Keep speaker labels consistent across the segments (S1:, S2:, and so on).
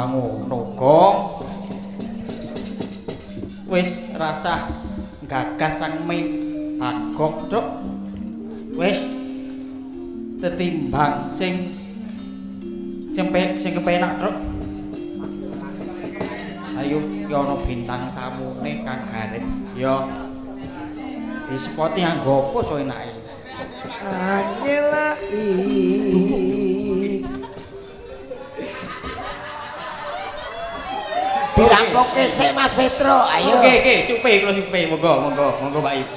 S1: Ora ngono, Gong. Wis rasah gagas sangme Bagong, Truk. Wis tetimbang sing sing kepenak, Truk. Ayo, ki ana bintang tamune Kang Garip. Ya. Disepoti nganggo apa so enake?
S2: Anyelaki. Dirampungke sik Mas Petro, ayo.
S1: Oke, oke, supe kula supe, monggo, monggo, monggo Mbak Ip.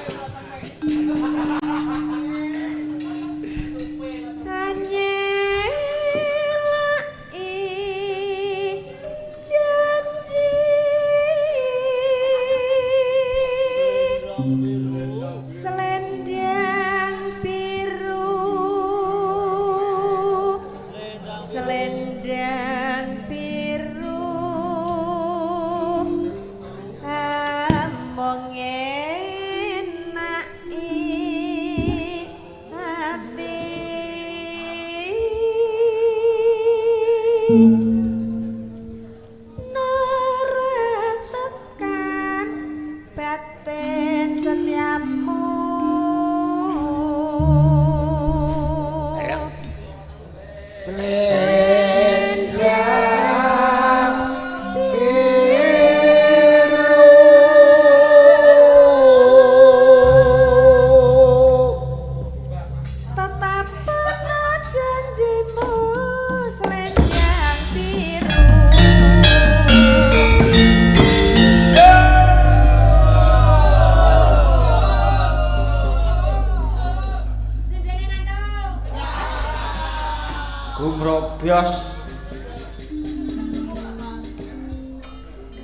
S1: Gumrobyos.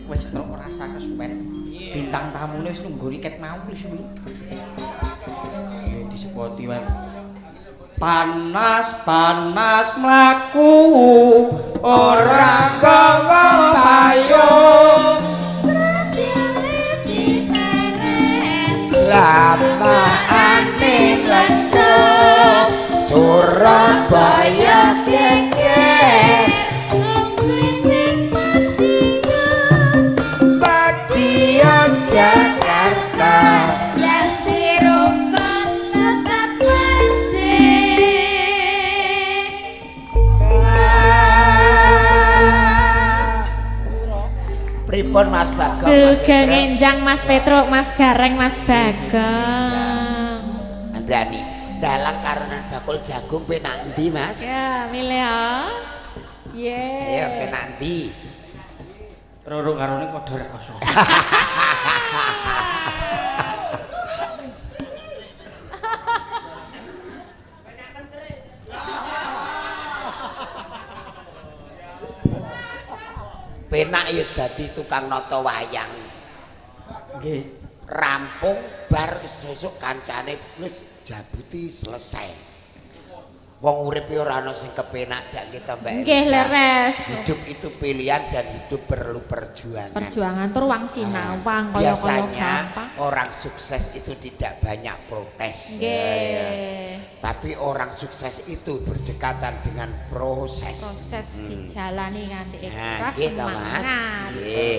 S1: Wis truk rasa kesuwen. Bintang tamune wis nunggu riket mau wis suwi. Ya disepoti wae. Panas-panas mlaku ora gawa payung.
S2: Lamaane mlendhok Surabaya geger Madiun Jakarta. Pripun Mas Bagong?
S3: Sugeng enjang Mas Petruk, Mas Gareng, Mas Bagong.
S2: Andani, dalang karonan bakul jagung penak endi, Mas?
S3: Ya, milih ya. Ye.
S2: Ayo penak endi?
S1: Roro karone padha rekoso.
S2: Penak ya dadi tukang nata wayang.
S1: Nggih.
S2: Rampung bar sesuk kancane wis jabuti selesai. Wong urip ora ana sing kepenak dak kita Mbak Elisa.
S3: Nggih, leres.
S2: Hidup itu pilihan dan hidup perlu perjuangan.
S3: Perjuangan tur wang sinawang kaya-kaya
S2: Biasanya
S3: gampang.
S2: orang sukses itu tidak banyak protes.
S3: Nggih.
S2: Tapi orang sukses itu berdekatan dengan proses.
S3: Proses dijalani nganti
S2: Nah,
S3: ikhlas
S2: nggih to, Mas.
S3: semangat.
S2: Nggih.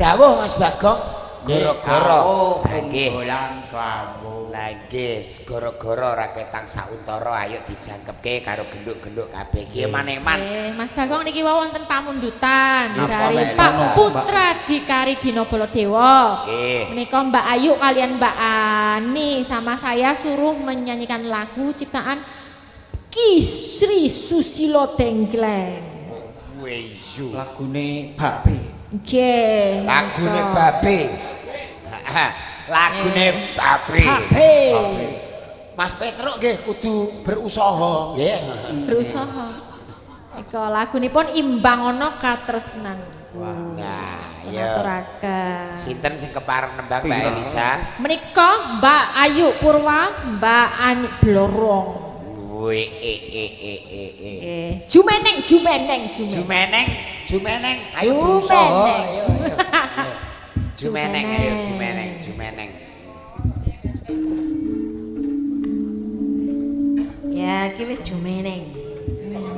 S2: Dawuh Mas Bagong, goro-goro.
S1: Nggih.
S2: Nggih.
S1: Golang dawuh.
S2: Lah nggih, goro-goro ora ketang sauntara ayo dijangkepke karo genduk-genduk kabeh iki eman-eman.
S3: Mas Bagong niki wau wonten pamundutan
S2: Napa,
S3: dari
S2: Mbak
S3: Pak
S2: Elisa?
S3: Putra Dikari Gino Baladewa.
S2: Nggih.
S3: Menika Mbak Ayu kalian Mbak Ani sama saya suruh menyanyikan lagu ciptaan Ki Sri Susilo Tenggleng.
S2: Weyu.
S1: Lagune Babe.
S3: Nggih.
S2: Lagune
S3: menika.
S2: Babe. Lagune Babe.
S3: Babe.
S2: Mas Petruk nggih kudu berusaha nggih.
S3: Berusaha. Ika lagunipun Imbang Ana Katresnanku.
S2: Nah, iya.
S3: Aturaken.
S2: Sinten sing kepareng nembang Mbak Elisa?
S3: Menika Mbak Ayu Purwa, Mbak Ani Blorong.
S2: Wih, e e e e e.
S3: Nggih. Jumeneng, jumeneng, jumeneng.
S2: Jumeneng, jumeneng, ayo berusaha,
S3: Jumeneng.
S2: ayo, ayo. Ayo. Jumeneng, ayo jumeneng, jumeneng.
S4: Ya, iki wis jumeneng.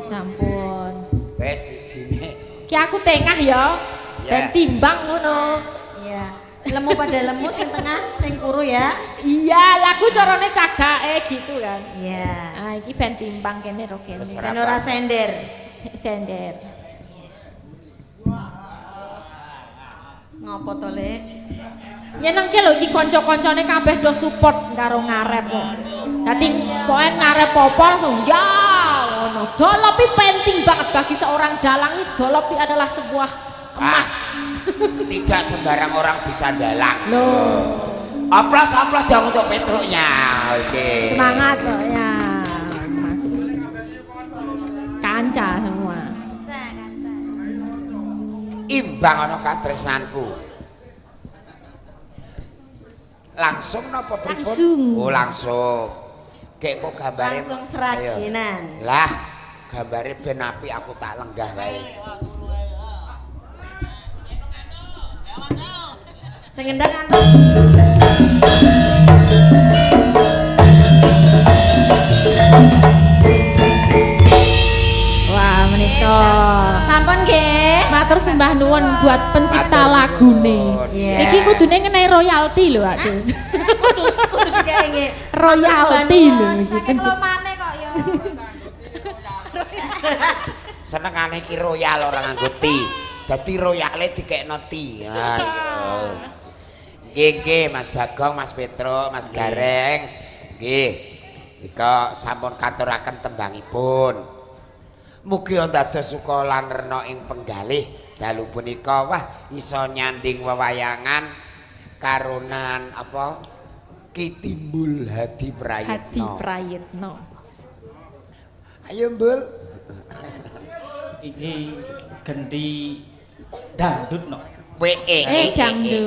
S3: Sampun.
S2: Wes sijine.
S3: Ki Ki aku tengah ya. Ben timbang ngono.
S4: Iya. Lemu pada lemu sing tengah sing kuru ya.
S3: Iya, lagu carane cagake gitu kan.
S4: Iya.
S3: Ah, iki ben timbang kene ro kene.
S4: Ben ora sender.
S3: Sender.
S4: Ngopo to, Lek?
S3: Nyenengke lho iki kanca-kancane kabeh do support karo ngarep kok. Dadi pokoke ngarep apa langsung ya ngono. Dolopi penting banget bagi seorang dalang iki, dolopi adalah sebuah emas.
S2: Tidak sembarang orang bisa dalang.
S3: Loh,
S2: Aplaus aplaus dong untuk Petruknya. Oke.
S3: semangat kok ya, Mas. Kanca semua.
S5: Kanca, kanca.
S2: Imbang ana katresnanku. Langsung napa pripun?
S3: Langsung.
S2: Oh, langsung. Kayak kok gambare
S4: Langsung seraginan.
S2: Ayo. Lah, gambare ben apik aku tak lenggah wae.
S4: Sing ngendang ngantuk.
S3: Wah, menika.
S4: Sampun nggih.
S3: Matur sembah nuwun buat pencipta
S2: Matur
S3: lagune.
S2: nuwun.
S4: Iya.
S3: Iki kudune ngenai royalti lho, aduh.
S4: Kudu kudu dikek nggih.
S3: Royalti lho iki
S5: Saking
S3: pencipta.
S5: lomane kok ya.
S2: Senengane iki royal ora nganggo ti. Dadi royale dikekno ti. Ha iya. Nggih nggih Mas Bagong, Mas Petro, Mas Gareng. Nggih. Nika sampun katuraken tembangipun. Mugi dados suka lan rena ing penggalih dalu punika wah iso nyanding wewayangan karonan apa Ki Timbul Hadi Prayitna.
S3: Hadi Prayitno.
S2: Ayo Mbul.
S1: Iki gendi dangdut no.
S2: WE.
S3: Eh, dangdut.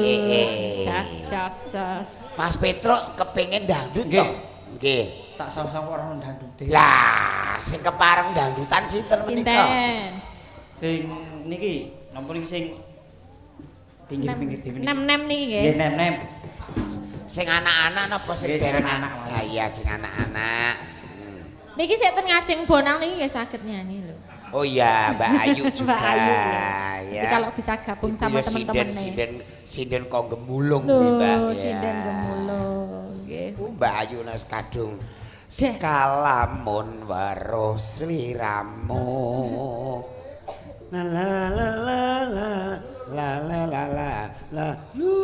S3: Jas jas jas.
S2: Mas Petro kepengin dangdut
S1: Nggih.
S2: to? Nggih.
S1: Tak sama-sama orang dangdute.
S2: Lah, sing kepareng dangdutan sinten menika?
S3: Sinten?
S1: Sing niki napa niki sing pinggir-pinggir dhewe niki.
S3: Nem-nem niki nggih.
S1: Nggih nem-nem.
S2: Sing anak-anak napa sing
S1: Nggih, sing
S2: dereng
S1: anak-anak.
S2: Lah iya sing anak-anak.
S3: Niki sik ten ngajeng bonang niki nggih saged nyanyi lho.
S2: Oh iya, Mbak Ayu juga.
S3: Mbak Ayu.
S2: Ya.
S3: Jadi kalau bisa gabung
S2: Iku
S3: sama
S2: ya
S3: teman-teman
S2: sinden, sinden kok gemulung kuwi, Mbak.
S3: Loh,
S2: Ya.
S3: sinden gemulung nggih.
S2: Mbak Ayu nek kadung
S3: Des.
S2: kalamun weruh sliramu. La la la la la la la la la la lu.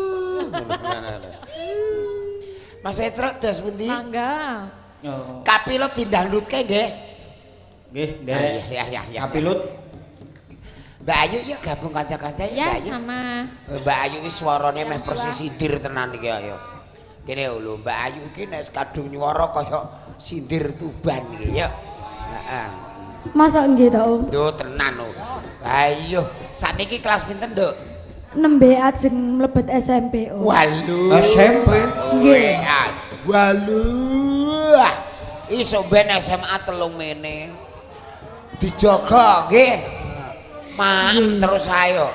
S2: Mas Petro dos pundi?
S3: Mangga.
S1: Oh.
S2: Kapilut dindangdutke nggih.
S1: Nggih,
S2: Ah,
S1: nderek.
S2: iya iya iya.
S1: Kapilut
S2: Mbak Ayu yuk gabung kanca-kanca ya
S3: Ya
S2: Mbak Ayu.
S3: sama.
S2: Mbak Ayu iki swarane meh persis sindir tenan iki ayo. Kene lho Mbak Ayu iki nek kadung nyuwara kaya sindir Tuban iki ya. Heeh.
S6: Masa nggih ta, Om?
S2: Duh tenan lho. Ayo, sakniki kelas pinten, Nduk?
S6: Nembe ajeng mlebet SMP, Om.
S2: Walu.
S1: SMP.
S6: Nggih.
S2: Walu. Iso ben SMA telung mene. Dijaga nggih. Maem terus ayo.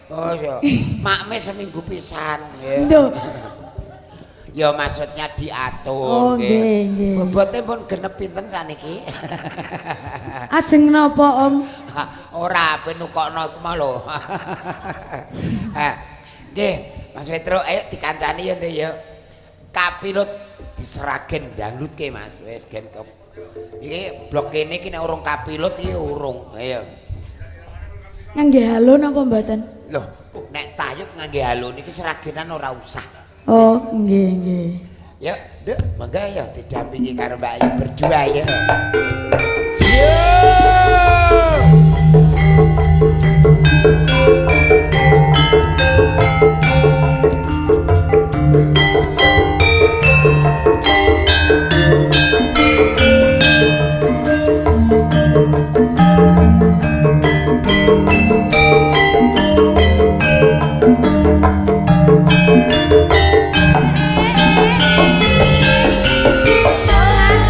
S2: Oh iya. Makme seminggu pisan nggih.
S6: Nduk.
S2: Ya maksudnya diatur.
S6: Oh, nggih, nggih.
S2: Bobote pun genep pinten saniki?
S6: Ajeng napa, Om?
S2: Ora ben nukokno iku mau lho. Nggih, Mas Petro ayo dikancani ya Nduk ya. Kapilut diseragen dangdutke Mas, wis gen ke. Iki blok kene iki nek urung kapilut iki urung. Ayo.
S6: Ngangge halo napa mboten?
S2: Loh, nek tayub ngangge halo niki seragenan ora usah.
S6: Oh, nggih, nggih.
S2: Yuk, Nduk, monggo ya didampingi karo Mbak Ayu berdua ya. Siap.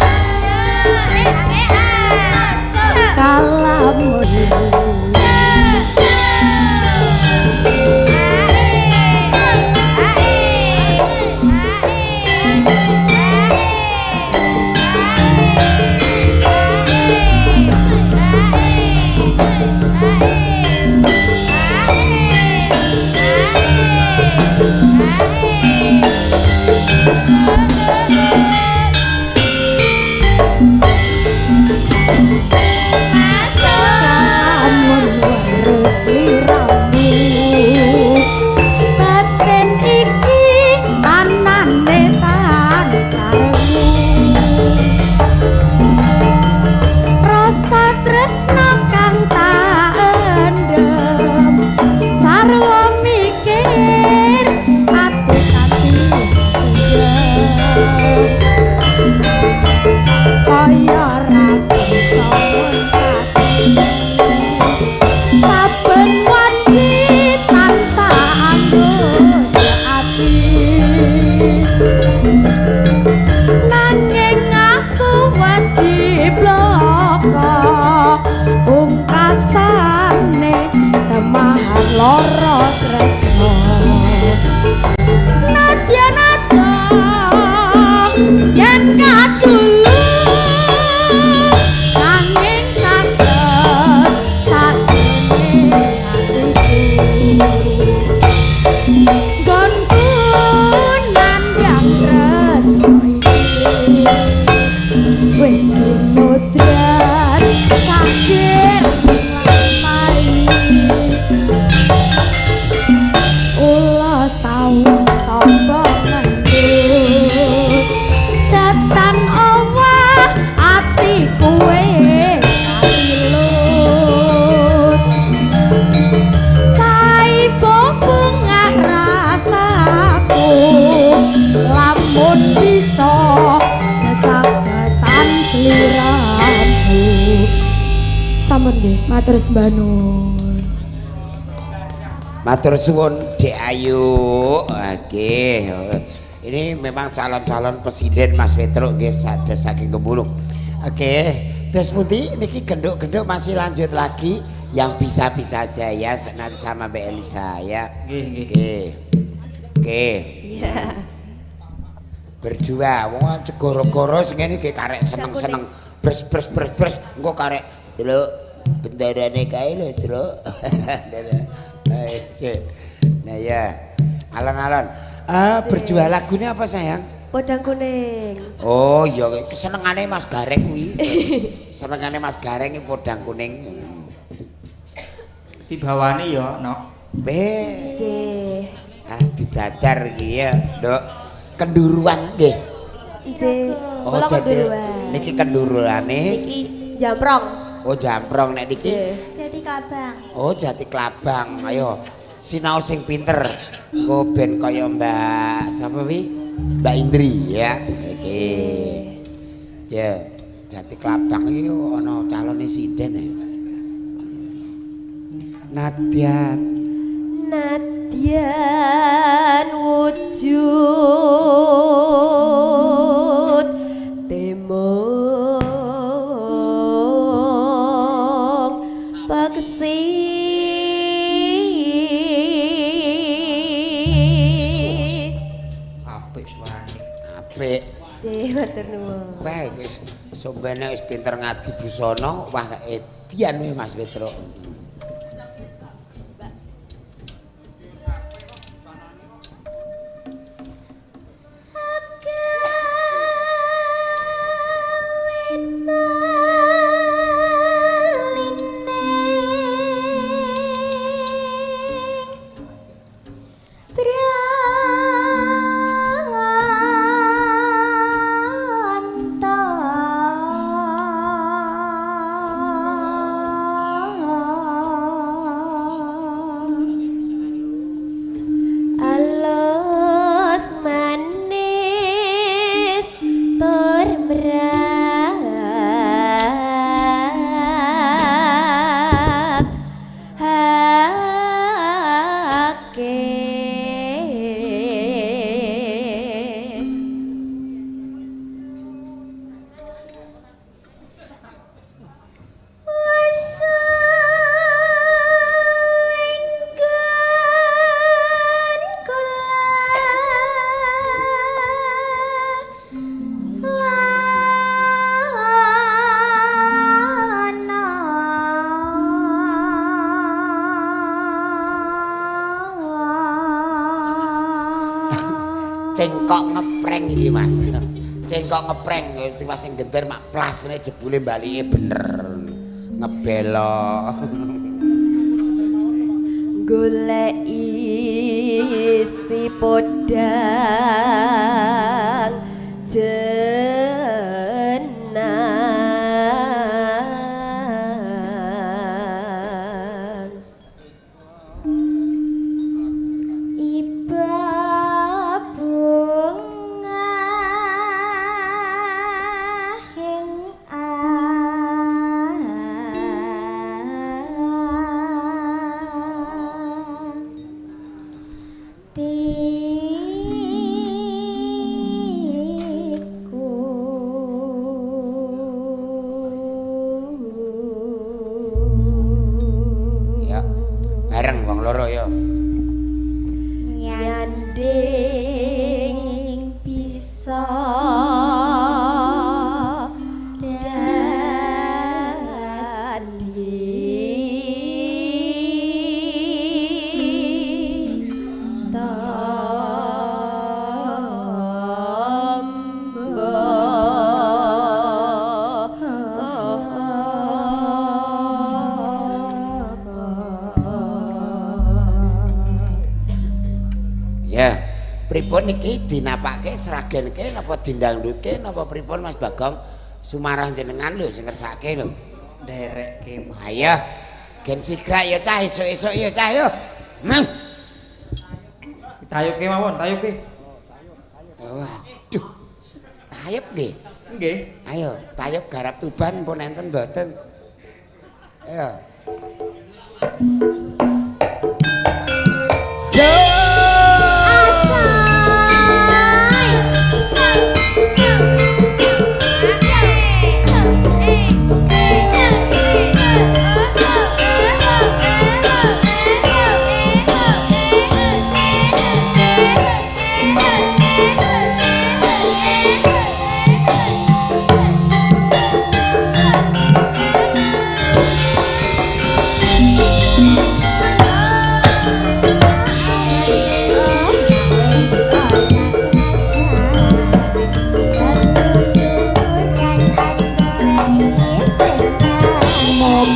S5: Eh, eh, ah.
S6: Lamun weruh sliramu batin iki anane tansah rasa tresna kang tak endem sarwa mikir ati ati kaya ra bisa nguncati saben wanci tansah anggoda ati nanging aku wedi bloko pungkasane temahan lara tresna nadyan nada yen katulu nanging saged sajene atiku nggonku nandhang tresna iki wis kinodrat sakit nglampahi ula sawung sapa ngendut datan owah atiku wis kapilut saibo bungah rasaku lamun bisa jesagetan sliramu. Sampun nggih, matur sembah nuwun.
S2: Matur suwun Dek Ayu. Oke. Ini memang calon-calon presiden Mas Petruk nggih sados saking Gemulung. Oke, terus pundi niki genduk-genduk masih lanjut lagi yang bisa-bisa aja ya nanti sama Mbak Elisa ya.
S1: Nggih, nggih.
S2: Oke. Oke.
S4: Iya.
S2: Berdua wong cegoro-goro sing ngene iki karek seneng-seneng. Bres bres bres bres engko karek delok benderane kae lho, Truk. Nah ya, alon-alon. Ah, berdua lagunya apa sayang?
S4: Podang kuning.
S2: Oh iya, kesenengane Mas Gareng kuwi. Senengane Mas Gareng iki podang kuning.
S1: Dibawane ya, Nok.
S2: Be,
S4: Nggih.
S2: ah didadar iki ya, Nduk. Kenduruan nggih.
S4: Nggih.
S2: Oh,
S4: Kula
S2: jadi
S4: kenduruan.
S2: niki kendurane.
S4: Niki jamprong.
S2: Oh, jamprong nek niki.
S4: Nggih. Jati Klabang.
S2: Oh, jati klabang. Ayo, sinau sing pinter. Engko ben kaya Mbak sapa wi? Mbak Indri ya. Oke. Ya, jati klabang iki ana calon presiden ya. Nadyan
S4: Nadyan wujud temong peksi
S1: Apik suarane.
S2: Apik.
S4: Nggih, matur nuwun.
S2: Wah, wis sombene wis pinter ngadi busana, wah edian kuwi Mas Petruk.
S4: Alus manis tur merap hake.
S2: Cengkok ngepreng iki Mas. Cengkok ngepreng tiwas sing genter mak plasne jebule balike bener. Ngebelok.
S6: Golek isi podang jenang iba bunga ing atiku.
S2: Ya. Bareng wong loro ya.
S6: Nyanding bisa dadi tombo.
S2: Ya. Pripun iki dinapake sragenke napa dindangdutke napa pripun Mas Bagong? Sumarah jenengan lho sing ngersake lho.
S1: Nderekke mawon.
S2: Ayo. Gen sigrak ya cah esuk-esuk ya cah yo. Meh.
S1: Tayuke mawon, tayuke.
S2: Waduh. Tayub nggih.
S1: Nggih.
S2: Ayo, tayub garap Tuban pun enten mboten? Ayo.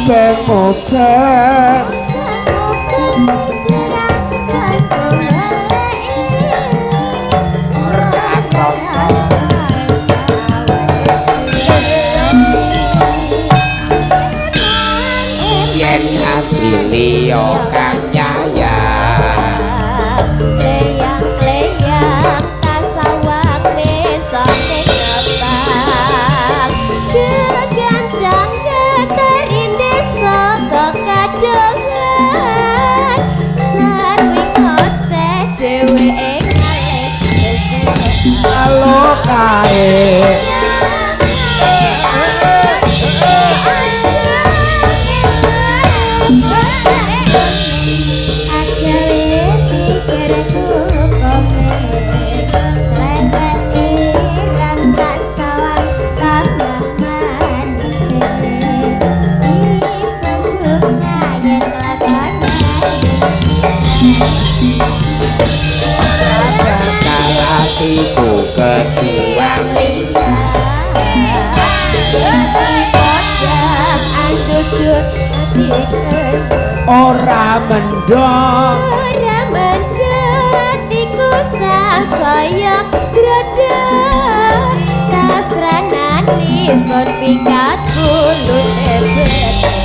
S2: Mobeng-mobeng ora krasa. Yen ati liya kang nyayang.
S4: Leyang-leyang kasawang mencong ning ngebang. Gegancang geterin desa kekadohan. Sarwi ngoceh dheweke ngalih.
S2: Halo kae. Kalatiku keduang ora mendong.
S4: Ora mendhet iku sangsaya grodhok. Kasranani sun pikat kulune beto.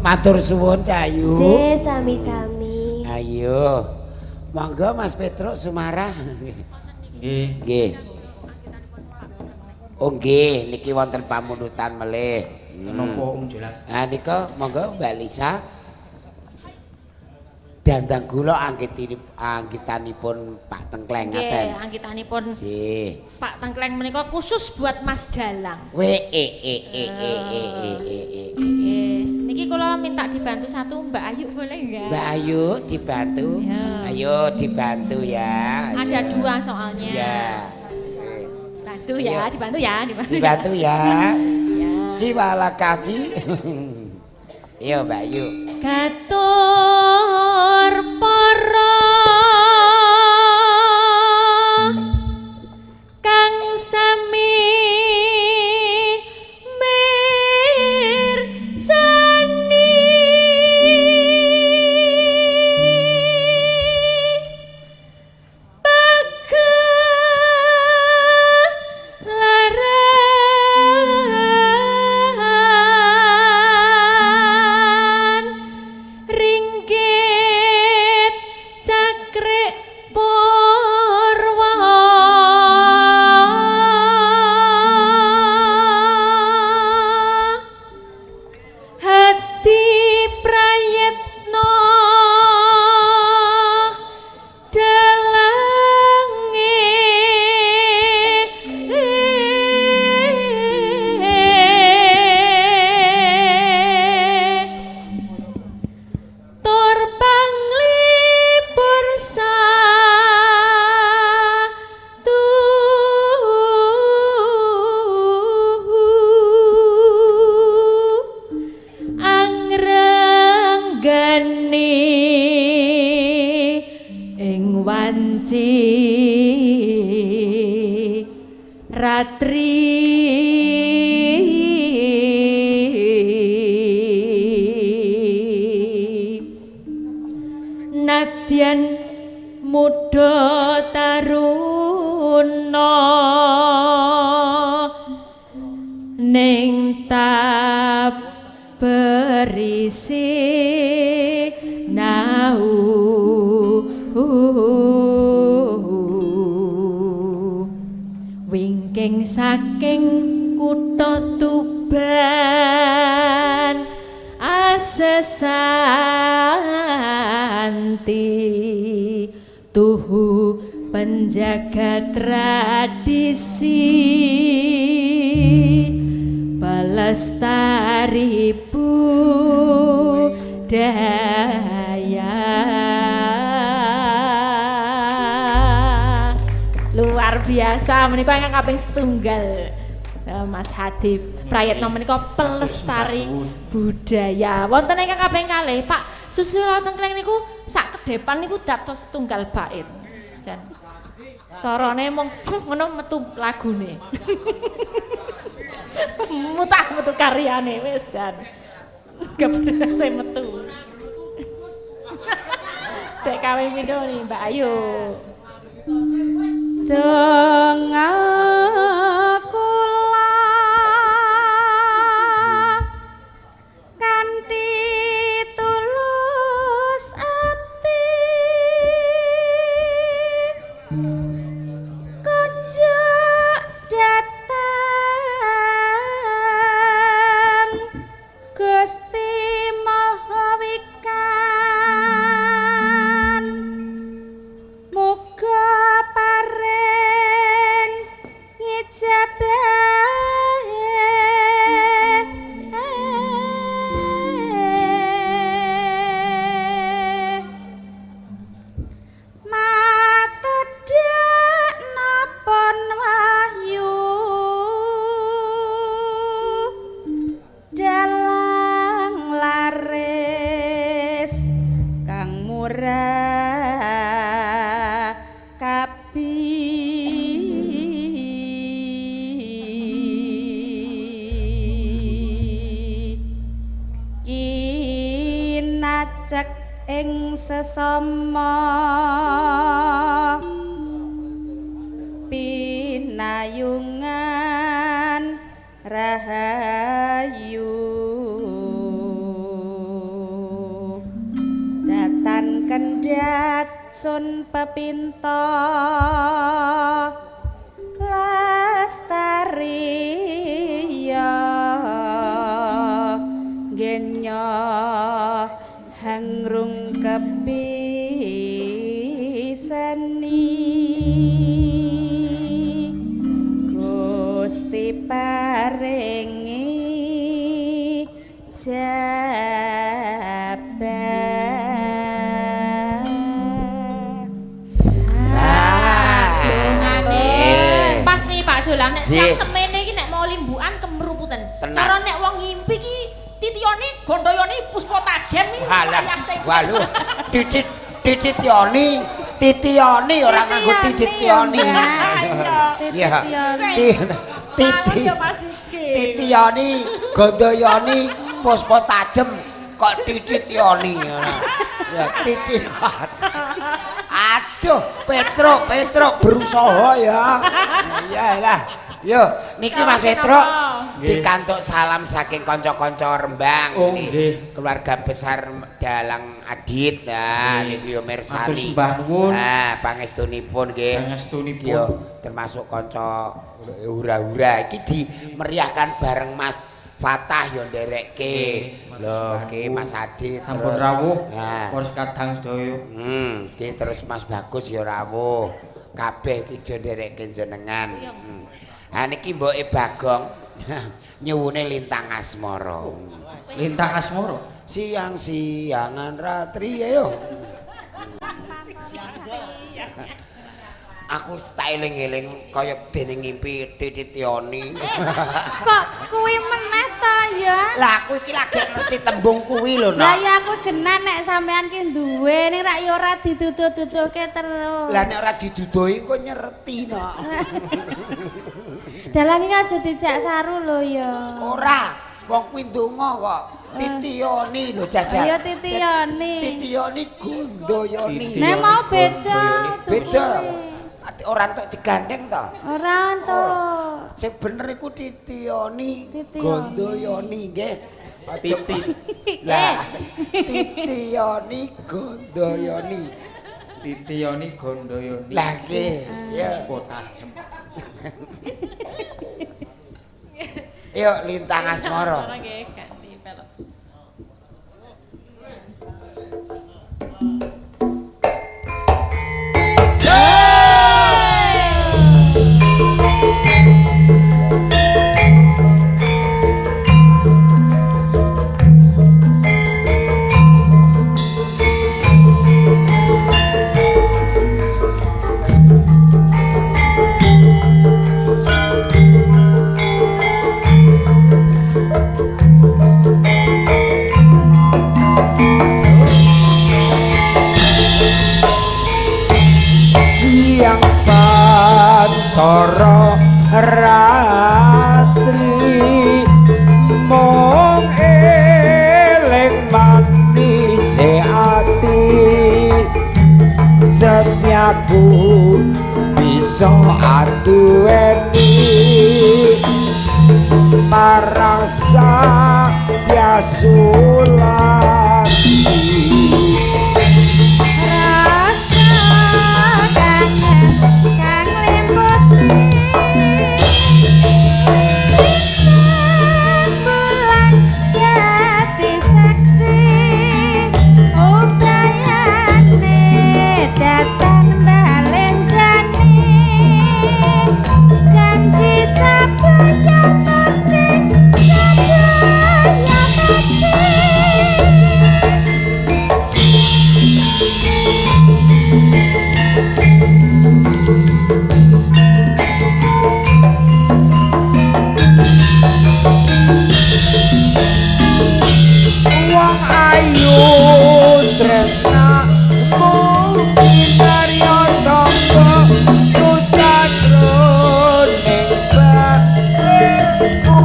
S2: Matur suwun Cahayu.
S6: Nggih, sami-sami.
S2: Ayo. Monggo Mas Petruk Sumarah.
S1: Nggih.
S2: Nggih. Oh nggih, niki wonten pamundutan melih.
S1: Napa Om Jolang?
S2: Nah nika monggo Mbak Lisa. Dandang gula anggitanipun Pak Tengkleng ngaten.
S3: Nggih, anggitanipun
S2: Nggih.
S3: Pak Tengkleng menika khusus buat Mas Dalang.
S2: W E E E E E E E E.
S3: Nggih. Niki kula minta dibantu satu Mbak Ayu boleh enggak?
S2: Mbak Ayu dibantu.
S3: Ya.
S2: Ayo dibantu ya. Ayo.
S3: Ada dua soalnya.
S2: Ya.
S3: Bantu ya,
S2: Ayo.
S3: dibantu ya, dibantu.
S2: Dibantu ya.
S3: Ya.
S2: Ciwala kaji. Iya Mbak Ayu.
S3: Katur para kang sami mirsani pagelaran ringgit cakrik purwa hati prayitno dalange tur panglipur satu angrenggani ing wanci ratri nadyan muda taruna ning tap berisi nau wingking saking kutha Tuban asesanti tuhu penjaga tradisi pelestari budaya. Luar biasa menika ingkang kaping setunggal. Mas Hadib Prayitno menika pelestari budaya. Wonten ingkang kaping kalih Pak Susilo Tengkleng niku sak kedepan niku dados setunggal bait. Dan carane mung ngono metu lagune. Mutah metu karyane wis jan. Keberase metu. Sik kawin pindho nih Mbak Ayu.
S6: Dengah kula kanthi tulus ati kunjuk dateng Gusti Maha Wikan muga paring ngijabah. Matedhak napa wahyu dalang laris kang murah kabi kinacek ing sesama pinayungan rahayu. Lan kendhat sun pepinta lestari ya genya hangrung kepiseni Gusti paringi jabah.
S3: Dongane pas nih Pak Jolang nek
S2: Jih.
S3: jam semene iki nek mau limbukan kemruputan.
S2: Tenan.
S3: Cara nek wong ngimpi iki titiyone gondoyone puspa tajem iki
S2: Halah,
S3: wayah sing
S2: walu titit titit yoni, titiyoni ora nganggo titit yoni.
S3: Iya.
S2: Iya. Titi titiyoni, gondoyoni, puspa tajem kok titit yoni ngono. Ya titi. Aduh, Petruk, Petruk berusaha ya. Iyalah. Yo, niki Mas Petruk pikantuk salam saking kanca-kanca Rembang.
S1: Oh,
S2: Ini
S1: nggih.
S2: keluarga besar Dalang Adit. Nah,
S1: Nggih.
S2: niki yo mirsani.
S1: Matur sembah nuwun.
S2: Nah, pangestunipun nggih.
S1: Pangestunipun.
S2: Yo, termasuk kanca hura-hura iki dimeriahkan bareng Mas Fatah yo nderekke.
S1: Nggih,
S2: Lho,
S1: matur
S2: nggih
S1: sembah
S2: Mas Adit
S1: Sampun
S2: terus.
S1: rawuh.
S2: Nah.
S1: Para kadang sedaya.
S2: Nggih terus Mas Bagus ya rawuh. Kabeh iki do nderekke jenengan. Ha niki mboke Bagong nyuwune Lintang Asmara.
S1: Lintang Asmara.
S2: Siang-siangan ratri ayo. Aku tak eling-eling kaya dene ngimpi Titit Yoni.
S6: Kok kuwi meneh to ya?
S2: Lah aku iki lagi ngerti tembung kuwi lho,
S6: Lah
S2: Nok.
S6: ya aku genan nek sampean ki duwe ning rak ya ora dituduh-tuduhke terus.
S2: Lah nek ora diduduhi kok nyerti, Nok.
S6: Dalang iki aja dijak saru lho ya.
S2: Ora, wong kuwi ndonga kok. Titiyoni lho jajal.
S6: Ayo Titiyoni.
S2: Titiyoni Gondoyoni.
S6: Nek mau beda
S2: Beda. Ati ora entuk digandeng to.
S6: Ora entuk.
S2: Sing bener iku Titiyoni
S6: Titiyoni.
S2: Gondoyoni nggih. Aja
S1: Titi.
S2: Lah, Titiyoni Gondoyoni.
S1: Titiyoni Gondoyoni.
S2: Lah nggih, ya.
S1: Puspa tajem.
S2: Yuk Lintang Asmara.
S4: Nggih, ganti pelok.
S2: Siang pantara ratri mung eling manise ati setyaku bisa aduweni marang satya sulati.
S6: Rasa kangen kang limputi bulan dadi saksi upayane datan balen jani janji sabaya mati sabaya mati.
S2: Wong ayu tresna kinarya tangga sucadroning batinku.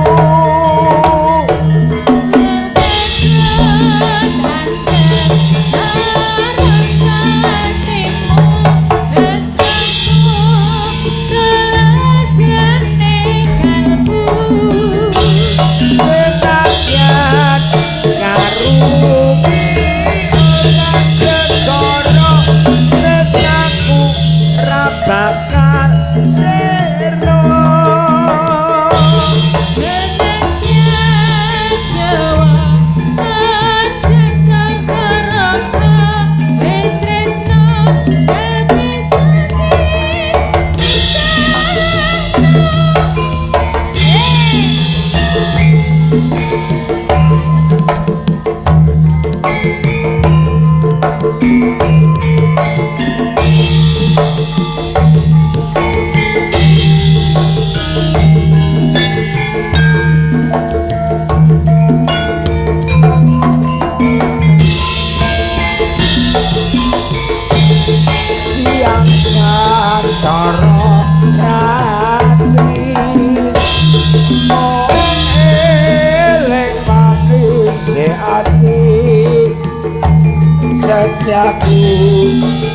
S2: Senadyan ngarungi ora Setyaku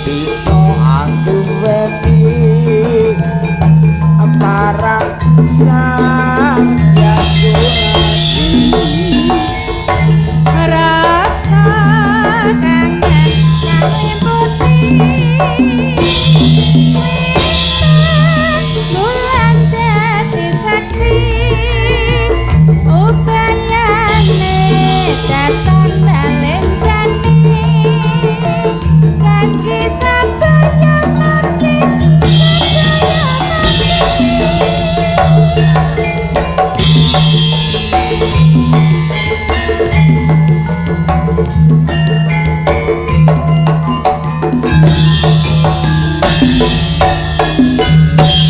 S2: bisa anduweni marang Sang Jagoati.
S6: Rasa kangen kang limputi bulan dadi saksi upayane datang balencani janji sabaya mati sabaya mati.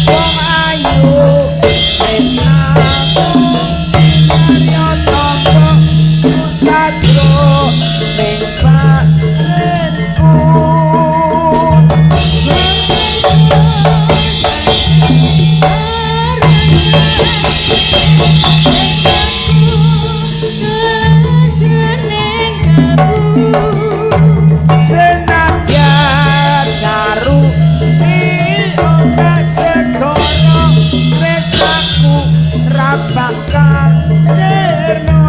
S2: Wong ayu tresnaku yo tampa sutadro ning batinku. Senadyan ngaru ora segara tresnaku ra bakal sirna.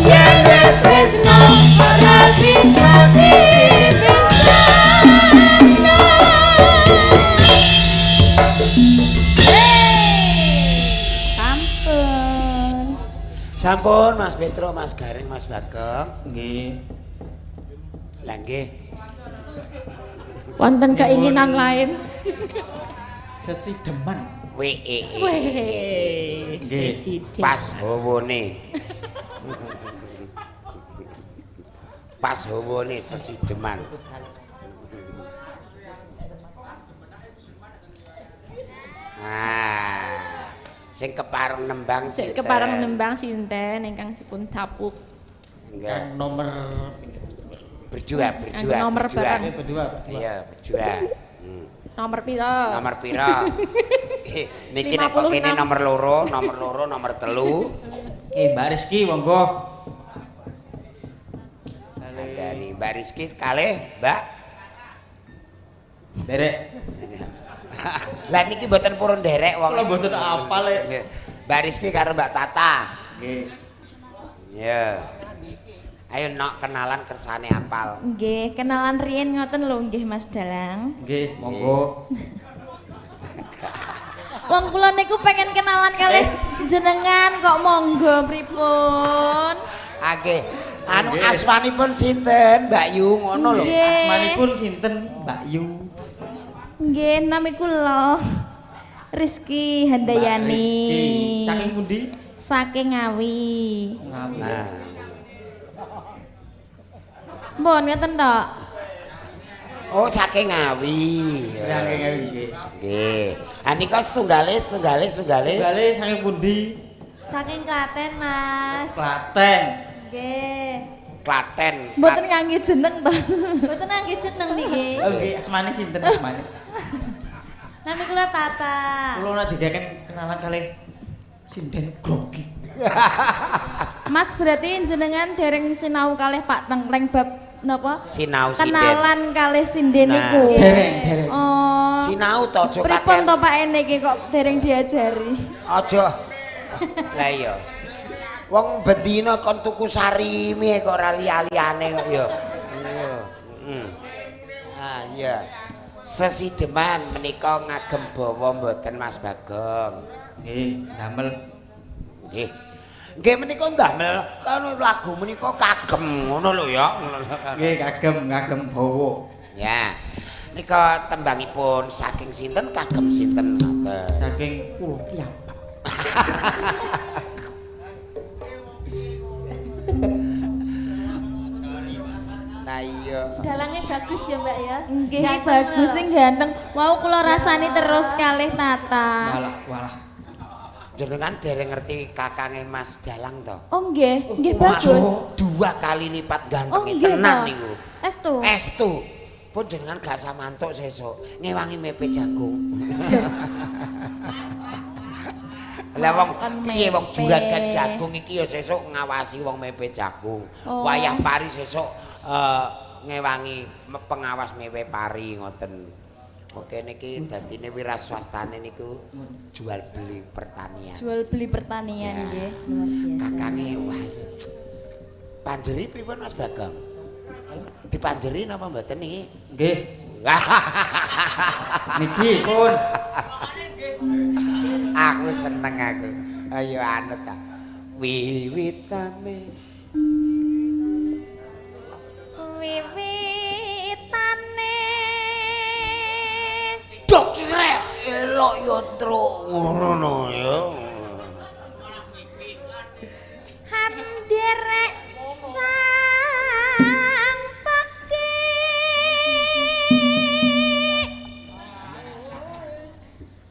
S2: Yen wis tresno ora bisa dipisahno.
S6: Sampun.
S2: Sampun Mas Petro, Mas Garing, Mas Bagong.
S1: Nggih.
S2: Lah nggih.
S3: Wonten keinginan lain?
S1: Sesideman.
S2: W E E.
S3: Weh.
S1: Nggih.
S2: Pas hawane. Pas hawane sesideman. Nah, sing kepareng nembang
S3: Sik
S2: sinten?
S3: kepareng nembang sinten ingkang dipun tapuk?
S2: Enggak.
S1: Kang nomor
S2: Berdua, berdua.
S3: Nomor
S2: berdua.
S3: barang.
S1: Berdua, berdua.
S2: Iya, berdua.
S3: Nomor piro?
S2: Nomor pira? Niki nek kok kene
S3: 56.
S2: nomor loro, nomor loro, nomor telu.
S1: Mbak Rizky monggo.
S2: Dari Mbak Rizky kalih, Mbak.
S1: Derek.
S2: Lah niki mboten purun derek wong.
S1: Kula mboten apal e.
S2: Mbak Rizky karo Mbak Tata.
S1: Nggih.
S2: Iya. Ayo nok kenalan kersane apal.
S4: Nggih, kenalan riyin ngoten lho nggih Mas Dalang.
S1: Nggih, monggo.
S4: Wong kula niku pengen kenalan kalih jenengan kok monggo pripun?
S2: Nggih. Anu asmanipun sinten Mbak Yu ngono lho.
S4: Nggih.
S1: Asmanipun sinten Mbak Yu?
S4: Nggih, nami kula Rizky Handayani.
S1: Mbak Rizky. Saking pundi?
S4: Saking Ngawi.
S1: Ngawi.
S2: Nah,
S4: Mbon ngoten tok.
S2: oh saking Ngawi.
S1: Saking Ngawi nggih.
S2: Nggih. Ah nika setunggale setunggale setunggale.
S1: Tunggale saking pundi?
S4: Saking Klaten, Mas.
S1: Klaten.
S4: Nggih.
S2: Klaten.
S6: Mboten ngangge jeneng to.
S4: Mboten ngangge jeneng niki.
S1: Oh nggih, asmane sinten asmane?
S4: Nami kula Tata.
S1: Kula nek dideken kenalan kalih sinden grogi.
S6: Mas berarti jenengan dereng sinau kalih Pak Tengkleng bab napa?
S2: Sinau sinden.
S6: Kenalan kalih sinden
S2: Nah.
S6: niku.
S1: Dereng, dereng.
S6: Oh.
S2: Sinau to aja
S6: Pripun
S2: kaken.
S6: to Pak niki kok dereng diajari?
S2: Aja. Lah iya. Wong bendina kon tuku sarimi kok ora liya-liyane kok ya. Iya. Heeh. Ah iya. Sesideman menika ngagem bawa mboten Mas Bagong.
S1: Nggih, damel.
S2: Nggih. Nggih menika ndamel kanu lagu menika kagem ngono lho ya.
S1: Nggih, kagem, kagem bawa.
S2: Ya. Nika tembangipun saking sinten kagem sinten ngoten.
S1: Saking kula piyambak.
S2: Nah iya.
S4: Dalangnya bagus ya, Mbak ya.
S6: Nggih
S4: Ganteng
S6: bagus
S4: lho.
S6: sing ganteng. Wau kula rasani terus kalih Tata.
S1: Walah, walah.
S2: Jenengan dereng ngerti kakange Mas Dalang to?
S6: Oh nggih, nggih bagus.
S2: Dua kali lipat
S6: Oh
S2: gantenge
S6: nggih
S2: tenan
S6: to.
S2: niku.
S6: Estu.
S2: Estu. Pun jenengan gak usah mantuk sesuk, ngewangi mepe jagung. Lah wong piye wong juragan jagung iki ya sesuk ngawasi wong mepe jagung.
S6: Oh.
S2: Wayah pari sesuk ngewangi pengawas mepe pari ngoten. Oke niki dadine wira swastane niku jual beli pertanian.
S6: Jual beli pertanian
S2: Ya.
S6: nggih, luar biasa.
S2: Kakange wah. Panjeri pripun Mas Bagong? Dipanjeri napa mboten niki?
S1: Nggih. Niki pun.
S2: Aku seneng aku. Ayo anut ta. Wiwitane
S4: Wiwitane
S2: dok rek elok yo truk ngono ya.
S4: Handerek sang pekik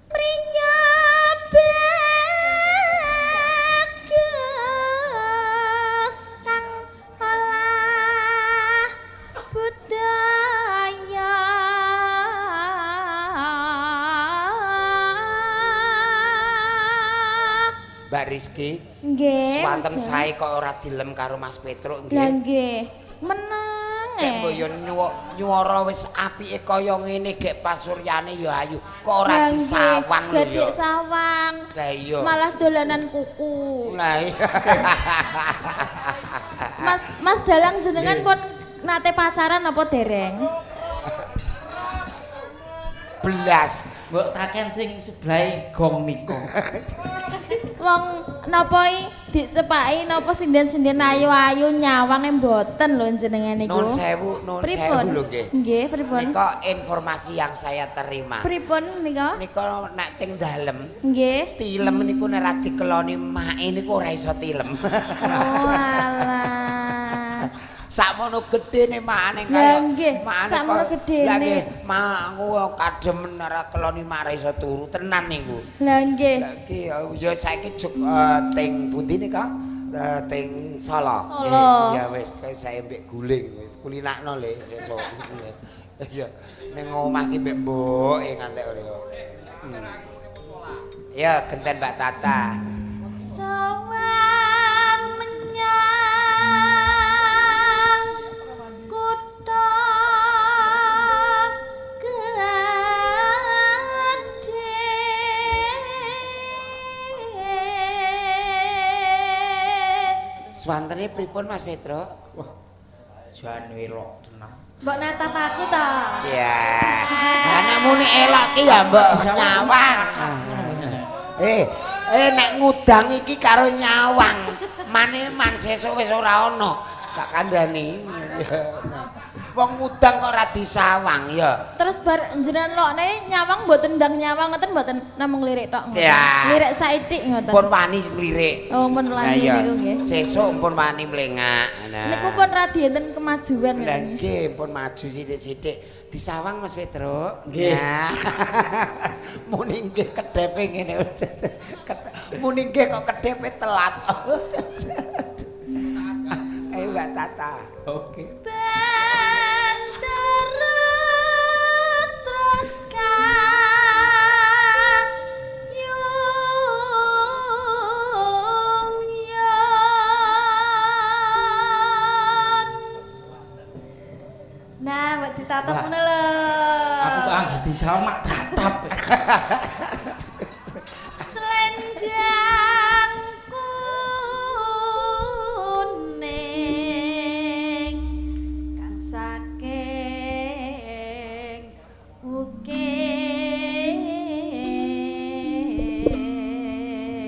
S4: priya bagus kang olah budaya.
S2: Mbak Rizky,
S6: Nggih.
S2: swanten
S6: Mas.
S2: sae kok ora dilem karo Mas Petruk
S6: Lah
S2: nggih.
S6: nggih, meneng.
S2: Nek mbok yo nyuwara wis apike kaya ngene gek pasuryane ya ayu. Kok ora
S6: Lah nggih,
S2: disawang lho ya.
S6: Gadek sawang.
S2: Lah iya.
S6: Malah dolanan kuku.
S2: Lah iya.
S6: Mas Mas Dalang jenengan pun nate pacaran apa dereng?
S2: Belas.
S1: Mbok taken sing sebelahe gong nika.
S6: Wong napa i dicepaki napa sinden-sinden ayu-ayu nyawange mboten lho jenengan niku.
S2: Nun sewu, nun
S6: Pripun?
S2: sewu lho nggih.
S6: Nggih, pripun?
S2: Nika informasi yang saya terima.
S6: Pripun nika?
S2: Nika nek teng dalem
S6: Nggih.
S2: tilem niku nek ra dikeloni make niku ora iso tilem.
S6: Oh alah.
S2: Sakmono gedene makane
S6: Lah
S2: kaya
S6: nggih,
S2: makane
S6: sakmono gedene.
S2: Lah nggih, mangu kademen ora keloni mak ora iso turu tenan niku.
S6: Lah nggih.
S2: Lah iki ya saiki juk teng pundi nika? Teng Solo.
S6: Solo.
S2: Ya wis kae saya mbek guling wis kulinakno le sesuk. Ya ning omah ki mbek mboke ngantek ora. Ya genten Mbak Tata.
S4: Sowan menyang kutha gedhe.
S2: Swantene pripun Mas Petro?
S1: Wah. Jan elok tenan.
S4: Mbok natap aku ta?
S2: Ya. Anakmu nek elok ki ya mbok nyawang. Nek ngudang iki karo nyawang. Maneman sesuk wis ora ana. Tak kandhani. Wong ngudang kok ora disawang ya.
S6: Terus bar jenengan lokne nyawang mboten ndang nyawang ngoten mboten namung lirik tok ngoten.
S2: Ya.
S6: Lirik saithik ngoten.
S2: Pun wani nglirik.
S6: Oh, pun
S2: Lah
S6: wani
S2: iya,
S6: niku nggih.
S2: Sesuk pun wani mlengak. Nah.
S6: Niku pun radi enten kemajuan
S2: Lah
S6: ngoten.
S2: nggih pun maju sithik-sithik. Disawang Mas Petro.
S1: Nggih.
S2: Nah. Muni nggih kedepe ngene. Muni nggih kok kedepe telat. Ayo Mbak Tata.
S1: Oke.
S4: Banterut terus kayung yon. Nah, mbok ditatap
S1: Wah.
S4: ngono lho.
S1: Aku kok anggere disawang mak tratap.
S4: Selendang kuning kang saking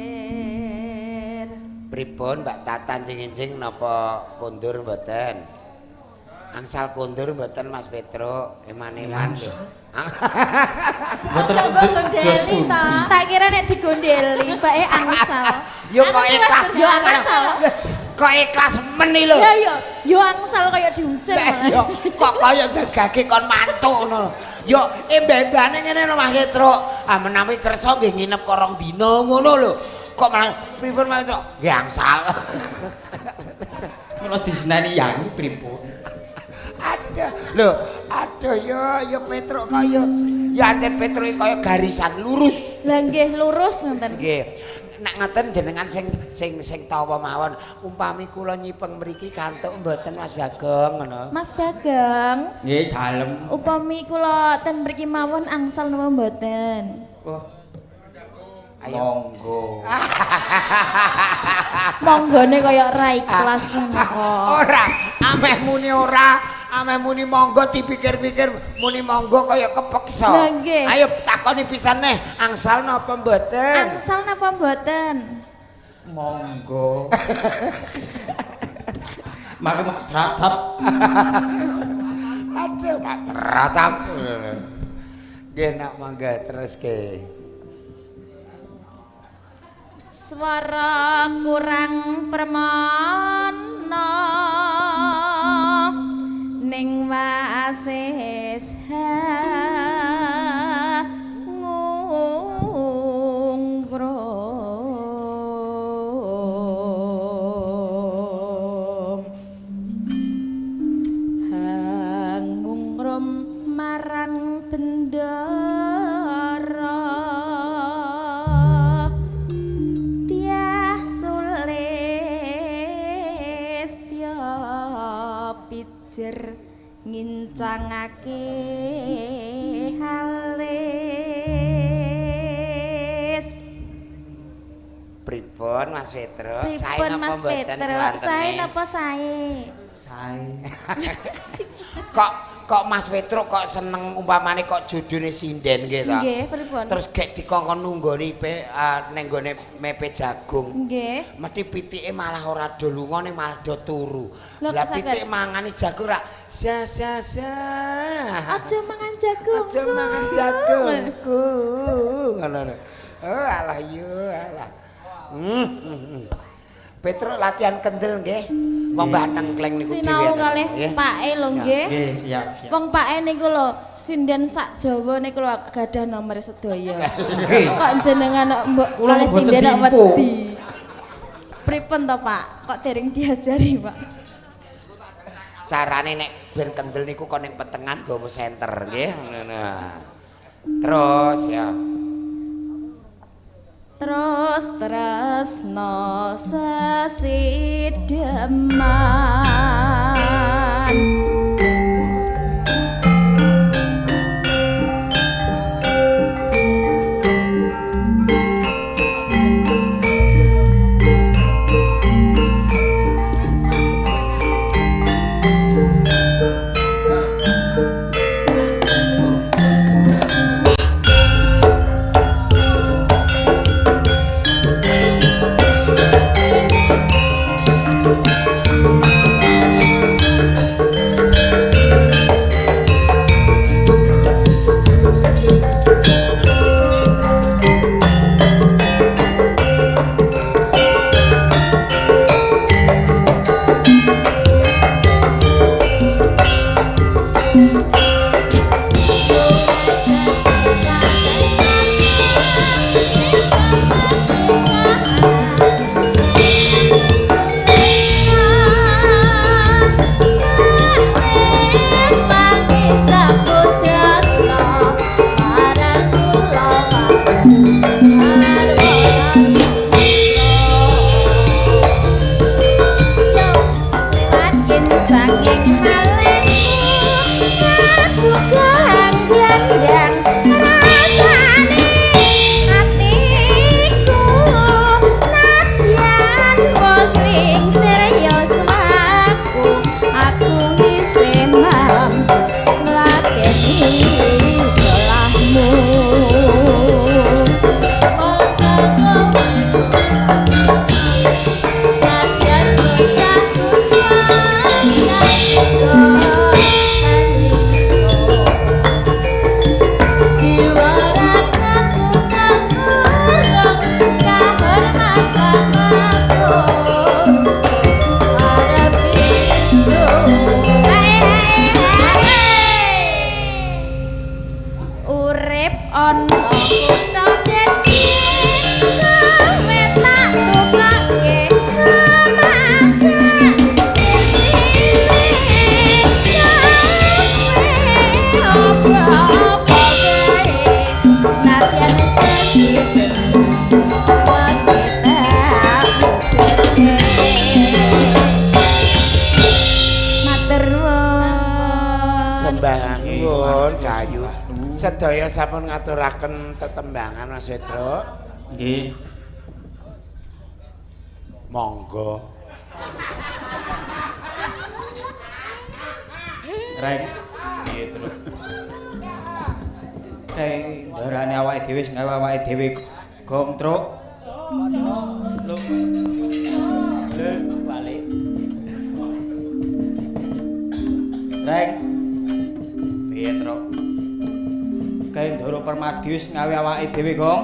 S4: ukir.
S2: Pripun Mbak Tata njing-njing napa kondur mboten? Angsal kondur mboten Mas Petro, eman-eman lho.
S1: Mboten
S4: Mbok gondeli ta.
S6: Tak kira nek digondeli bae angsal.
S2: Yo kok ikhlas,
S6: Yo angsal.
S2: Kok ikhlas men iki lho.
S6: Ya yo yo angsal kaya diusir
S2: Lah
S6: malah.
S2: yo kok kaya degake kon mantuk ngono. Yo embe-embane ngene lho Mas Petro. Ah menawi kersa nggih nginep kok rong dina ngono lho. Kok malah pripun Mas Petro? Nggih angsal.
S1: Kula diseneni yangi pripun?
S2: Ada. Lho, Aduh ya ya Petruk kaya ya ancen Petruk kaya garisan lurus.
S6: Lah nggih lurus ngoten.
S2: Nggih. Nek ngoten jenengan sing sing sing tawa mawon, umpami kula nyipeng mriki kantuk mboten Mas Bagong ngono.
S6: Mas Bagong,
S1: Nggih, dalem.
S6: upami kula ten mriki mawon angsal napa mboten?
S1: Wah,
S2: Ayo.
S1: monggo.
S6: Monggone kaya ra ikhlas ngono kok.
S2: Ora, ameh muni ora, ameh muni monggo dipikir-pikir muni monggo kaya kepeksa.
S6: Lah nggih.
S2: Ayo takoni pisan neh, angsal napa mboten?
S6: Angsal napa mboten?
S1: Monggo. Mari mak tratap.
S2: Aduh, mak teratap. Nggih nak mangga teruske.
S6: Swara kurang permana ning wasis ngungrum hangungrum marang bendara tiah sulistya pijer ngincangake halis.
S2: Pripun Mas Petro? Sae
S6: Pripun
S2: napa
S6: Mas
S2: mboten
S6: Petro?
S2: swantene?
S6: Sae napa sae?
S1: Sae.
S2: Kok kok Mas Petro kok seneng umpamane kok jodone sinden nggih ta?
S6: Nggih, pripun?
S2: Terus gek dikongkon nunggoni ning gone mepe jagung.
S6: Nggih.
S2: Mesti pitike malah ora do lunga ning malah do turu.
S6: Lho,
S2: Lah
S6: kok saged?
S2: pitik mangane jagung rak sa sa sa.
S6: Aja mangan jagung.
S2: Aja mangan jagungku. Ngono lho. Oh alah yo alah. Petro latihan kendel nggih. Monggo tengkleng niku dhewe.
S6: Sinau kalih
S2: Nggih.
S6: pake lho nggih.
S1: Nggih, siap, siap.
S6: Wong pake niku lho sinden sak Jawa niku lho gadah nomor sedaya.
S1: Nggih.
S6: Kok jenengan kok mbok
S1: Kula
S6: kalih
S1: mboten
S6: sinden kok
S1: diimpu.
S6: wedi. Pripun to, Pak? Kok dereng diajari, Pak?
S2: Carane nek ben kendel niku kon ning petengan nggawa senter nggih. Ngono. Terus ya.
S6: Terus tresno sesideman. Saking halisku
S2: Sembah nuwun Dayu. Sedaya sampun ngaturaken tetembangan Mas Petro.
S1: Nggih.
S2: Monggo.
S1: Reng. Piye, Truk? Kae ndarane awake dhewe sing gawe awake dhewe gong, Truk. Lho. Lho, balik. Reng. Piye, Truk? Kae Ndara Permadi wis ngawe awake dhewe gong.